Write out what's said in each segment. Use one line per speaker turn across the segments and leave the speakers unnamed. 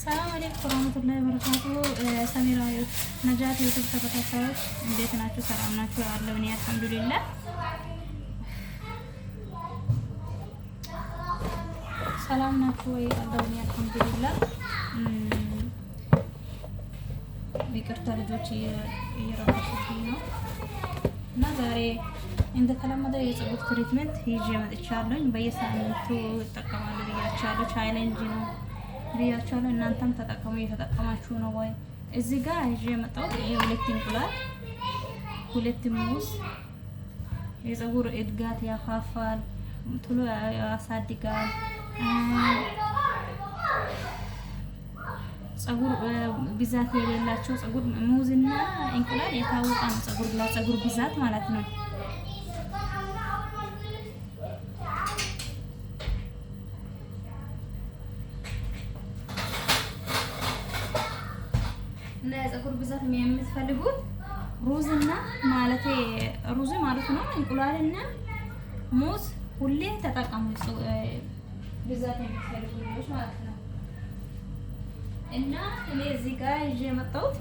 ሰላም አለይኩም ወራህመቱላሂ ወበረካቱ። ሰሚራ ነጃት ዩቲዩብ ተከታታዮች እንዴት ናችሁ? ሰላም ናችሁ? አለው እኔ አልሐምዱሊላህ። ሰላም ናችሁ ወይ? አለው እኔ አልሐምዱሊላህ። ይቅርታ ልጆች እየረበሹብኝ ነው እና ዛሬ እንደተለመደው የፀጉር treatment ይዤ መጥቻለሁኝ። በየሳምንቱ እጠቀማለሁ ብያችኋለሁ። challenge ነው ብያችኋለሁ። እናንተም ተጠቀሙ። እየተጠቀማችሁ ነው ወይ? እዚህ ጋር ይዤ የመጣሁት ሁለት እንቁላል፣ ሁለት ሙዝ። የፀጉር እድገት ያፋፋል፣ ቶሎ ያሳድጋል። ፀጉር ብዛት የሌላቸው ፀጉር ሙዝና እንቁላል የታወቀ ነው። ፀጉር ለፀጉር ብዛት ማለት ነው። እና የፀጉር ብዛት የምትፈልጉት ሩዝና ማለት ሩዝ ማለት ነው እንቁላልና ሙዝ ሁሌ ተጠቀሙ። ብዛት የምትፈልጉ ልጆች ማለት ነው። እና እኔ እዚህ ጋር ይዤ የመጣሁት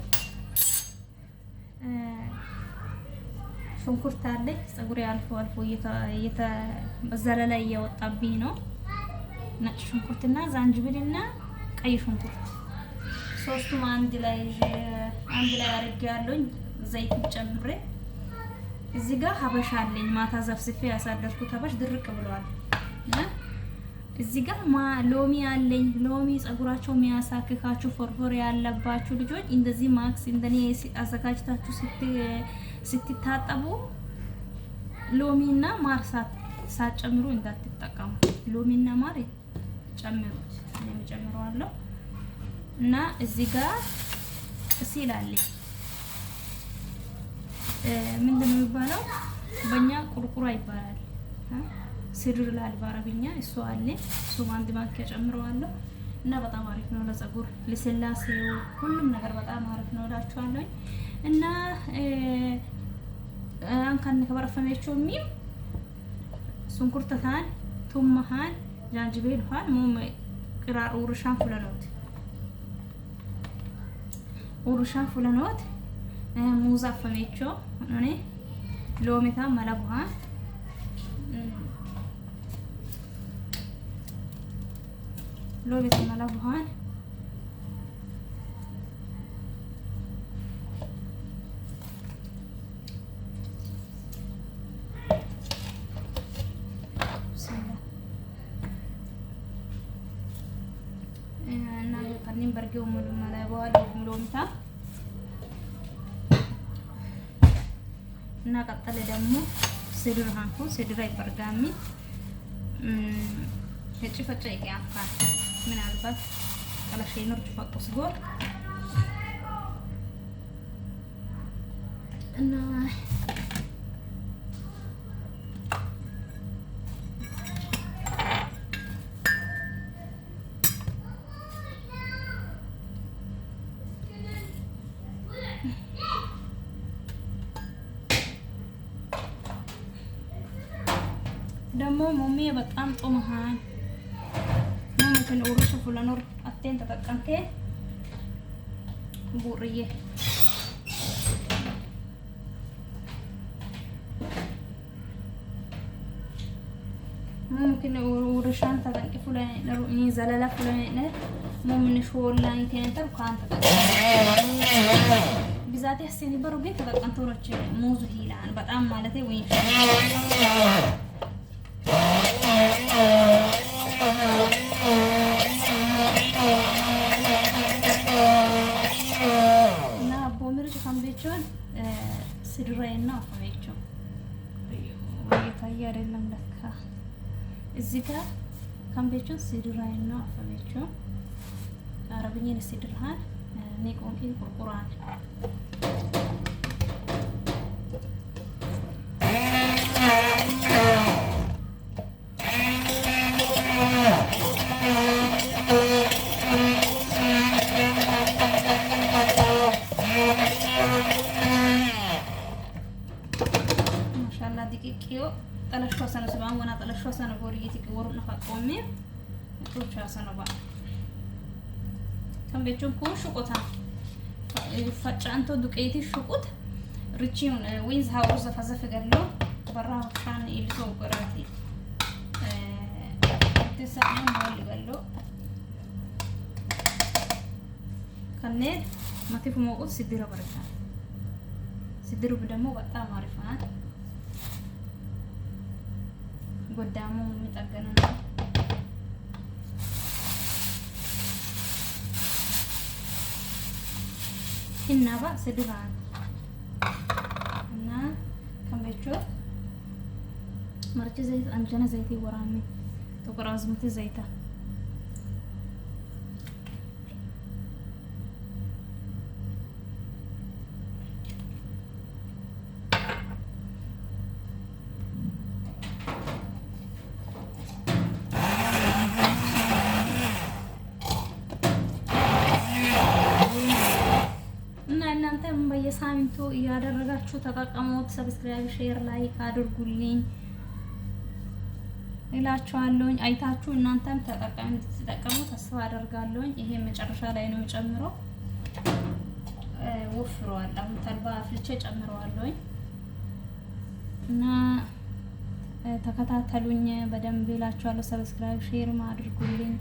ሽንኩርት አለ። ፀጉሬ አልፎ አልፎ በዘለላ እየወጣብኝ ነው። ነጭ ሽንኩርትና ዛንጅብልና ቀይ ሽንኩርት ሶስቱም አንድ ላይ አንድ ላይ አድርጌያለሁኝ ዘይት ጨምሬ። እዚህ ጋር ሀበሻ አለኝ ማታ ዘፍዝፌ ያሳደርኩት ሀበሽ ድርቅ ብለዋል። እና እዚህ ጋር ሎሚ አለኝ። ሎሚ ጸጉራቸው የሚያሳክካችሁ ፎርፎር ያለባችሁ ልጆች እንደዚህ ማክስ እንደኔ አዘጋጅታችሁ ስትታጠቡ ሎሚና ማር ሳትጨምሩ እንዳትጠቀሙ። ሎሚና ማር ጨምሩት። እኔም ጨምረዋለሁ። እና እዚህ ጋር እሲል አለኝ። ምንድን ነው የሚባለው? በእኛ ቁርቁራ ይባላል። ስድር ላል በአረብኛ እሱ አለ። እሱ አንድ ማንኪያ ጨምረዋለሁ እና በጣም አሪፍ ነው ለጸጉር ልስላሴው፣ ሁሉም ነገር በጣም አሪፍ ነው እላችኋለሁ። እና አንካን ከበረፈሜቸው ሚም ሱንኩርተታን ቱመሃን ጃንጅቤል ኋን ሙም ቅራር ኡርሻን ፍለኖት ኡርሻን ፍለኖት ሙዛ አፈሜቾ ኖኔ ሎሜታ መለቡሃን ሎሜታ መለቡሃን እና ከኒን በርጌው ሙሉ መለቡሃን ሎሚታ እና ቀጠለ ደግሞ ስድር ሃንኩ ስድራ ይበርጋሚ ፈጨ ይቀያፋ ምናልባት ቀለሽ ይኖር ጭፈቆስ ጎር እና ደግሞ ሙሜ በጣም ጦመሃን ሙሜትን ኡሩሱ ፉለኖር አቴን ተጠቀምቴ ቡርዬ ሙምኪን ኡሩሻን ተጠንቂ ፉለነሩ እኔ ዘለላ ፉለነ ሙምን ሾላን ቴንተር ካን ተጠቀምቴ ብዛት ያሰኒ በሩ ግን ተጠቀምቶሮች ሙዙ ሂላን በጣም ማለት ወይ እና አቦ ምርጭ ከምቤቾን ስድራዬና አፈሜቾ እየታየ አይደለም ለካ እዚህ ጋር ከምቤቾን ስድራዬና አፈሜቾ አረብኝን ስድርሃን ኔቆንኪን ቁርቁራን ማሻአላ ዲቂቂዮ ጠለሾ ሰነ ስባን ወና ጠለሾ ሰነ ቦሪይቲ ወሩ ነፋቆሚ ቶቻ ሰነ ባ Kan jechuun kun shuquta faccaantoo duqeetii shuqut richiin ዊንዝ ሀውር ዘፈዘፍ ገሎ በራ ሻን ኢልሶ ቆራቲ ትሰአን ሞል ገሎ ከኔ መቲፍ ሞቁት ሲድሮ በረካ ሲድሩ ደግሞ በጣም አሪፍ ናት። ጎዳሙ የሚጠገነ ነው። Hinaba ስድራን እና ከንበቾ መርጭ ዘይት አንጀነ ዘይት ወራሚ ጥቁር አዝሙድ ዘይታ እና እናንተም በየሳምንቱ እያደረጋችሁ ተጠቀሙት። Subscribe፣ share፣ like አድርጉልኝ እላችኋለሁኝ። አይታችሁ እናንተም እንድትጠቀሙ ተስፋ አደርጋለሁኝ። ይሄ መጨረሻ ላይ ነው ጨምሮ ወፍረዋል። አሁን ተልባ አፍልቼ ጨምረዋለሁኝ እና ተከታተሉኝ በደንብ እላችኋለሁ። Subscribe share አድርጉልኝ።